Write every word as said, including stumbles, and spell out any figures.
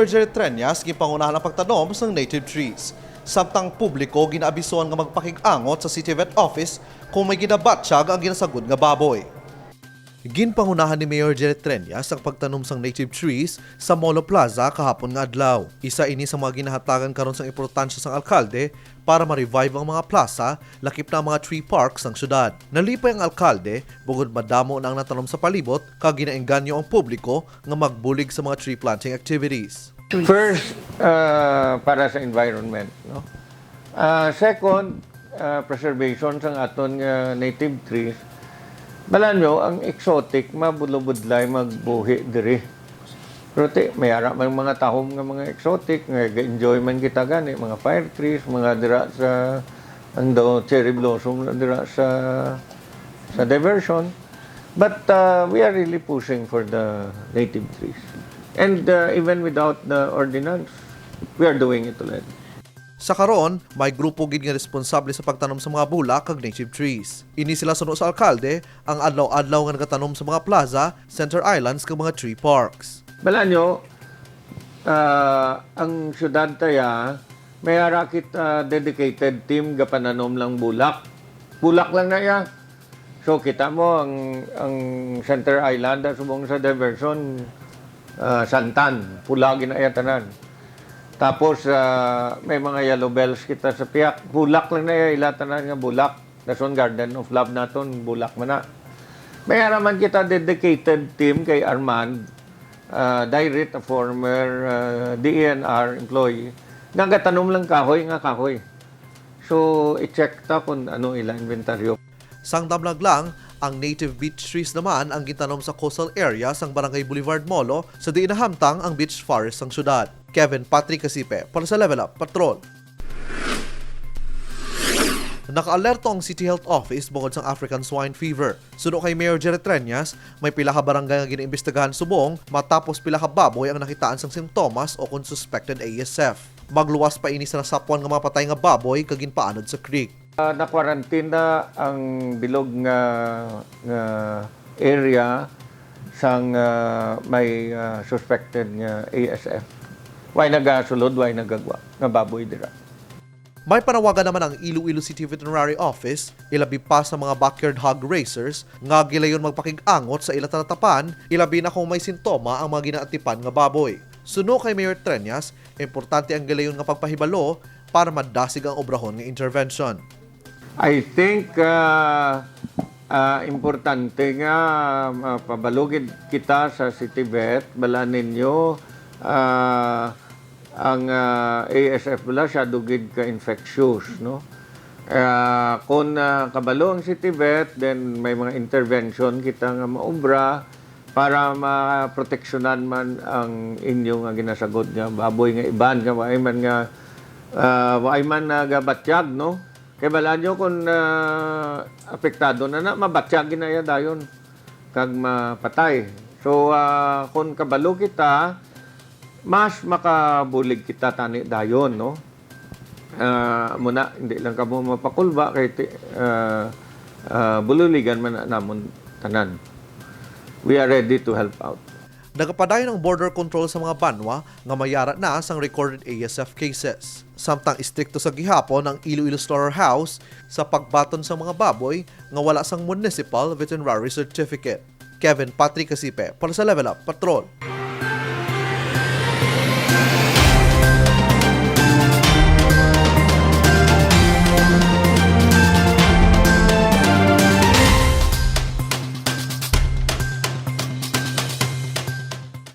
Jerry Treñas, ginpangunahan ang pagtanom sang native trees. Samtang publiko, ginaabisuhan nga magpakig-angot sa City Vet Office kung may ginabatyag ang ginasagod nga baboy. Ginpangunahan ni Mayor Jerry Treñas ang pagtanom sang native trees sa Molo Plaza kahapon nga adlaw. Isa ini sa mga ginahatagan karon sang importansya sang alkalde para ma-revive ang mga plaza, lakip na ang mga tree park sang syudad. Nalipay ang alkalde bangod madamo na ang natanom sa palibot, kag ginaengganyo ang publiko nga magbulig sa mga tree planting activities. First, uh, para sa environment, no? Uh, second, uh, preservation sang aton nga native trees. Bala nyo, ang exotic, mabulubudlay magbuhi diri. Pero ti, may ara man mga tahom nga mga exotic, nga enjoy man kita gani, mga fire trees, mga dira sa, ano, cherry blossom na dira sa, sa diversion. But uh, we are really pushing for the native trees. And uh, even without the ordinance, we are doing it already. Sa karon, may grupo gid nga responsable sa pagtanom sa mga bulak kag native trees. Ini sila suno sa alkalde, ang adlaw-adlaw nga nagatanom sa mga plaza, center islands kag mga tree parks. Bala nyo, ah, ang syudad taya, may ara kita dedicated team gapananom lang bulak. Bulak lang na iya. So kita mo ang ang Center Island at subong sa diversion, ah, santan, pula gina iya tanan. Tapos ah, may mga yellow bells kita sa piyak. Bulak lang na iya, ila tanan nga bulak. Dason Garden of Love naton, bulak man na. May ara man kita dedicated team kay Armand, ah, Dairit, a former ah, D E N R employee, nagatanom lang kahoy nga kahoy. So, i-check ta kung ano ila inventaryo. Sang damlag lang, ang native beech trees naman ang gintanom sa coastal area sang Barangay Boulevard Molo, sa diin nahamtang ang beech forest sang syudad. Kevin Patrick Casipe para sa Level Up Patrol. Nakaalerto ang City Health Office bungod sang African Swine Fever. Suno kay Mayor Jerry Treñas, may pila ka barangay nga ginaimbestigahan subong matapos pila ka baboy ang nakitaan sang simptomas o kon suspected A S F. Magluwas pa ini sa nasapwan nga mga patay nga baboy kag ginpaanod sa creek. Ah, na-quarantine na ang bilog nga, nga area sang ah, may ah, suspected nga A S F. Way nagasulod, way nagagwa nga baboy dira. May panawagan naman ang Iloilo City Veterinary Office, ilabi pa sa mga backyard hog raisers nga gilayon magpakig-angot sa ila talatapan, ilabi na kung may sintoma ang mga ginaatipan nga baboy. Suno kay Mayor Treñas, importante ang gilayon nga pagpahibalo para madasig ang obrahon nga intervention. I think ah, ah, importante nga mapabalugid kita sa City Vet, bala ninyo ah, ang ah, A S F bala siya dugid ka infectious, no? Ah, kung ah, kabalo ang City Vet, then may mga intervention kita nga maobra para maproteksyonan man ang inyo nga ginasagod nga baboy nga iban nga waay man nga ah, waay man nagabatyag, no? Kay bala nyo kung ah, apektado na na, mabatyag na iya dayon kag mapatay. So ah, kung kabalo kita, mas makabulig kita tani dayon, no? Ah, muna, hindi lang kamo mapakulba kay ti- ah, ah, bululigan man na namon tanan. We are ready to help out. Nagapadayon ang border control sa mga banwa nga may ara na sang recorded A S F cases. Samtang istrikto sa gihapon ang Iloilo Slaughterhouse sa pagbaton sa mga baboy nga wala sang municipal veterinary certificate. Kevin Patrick Casipe para sa Level Up Patrol.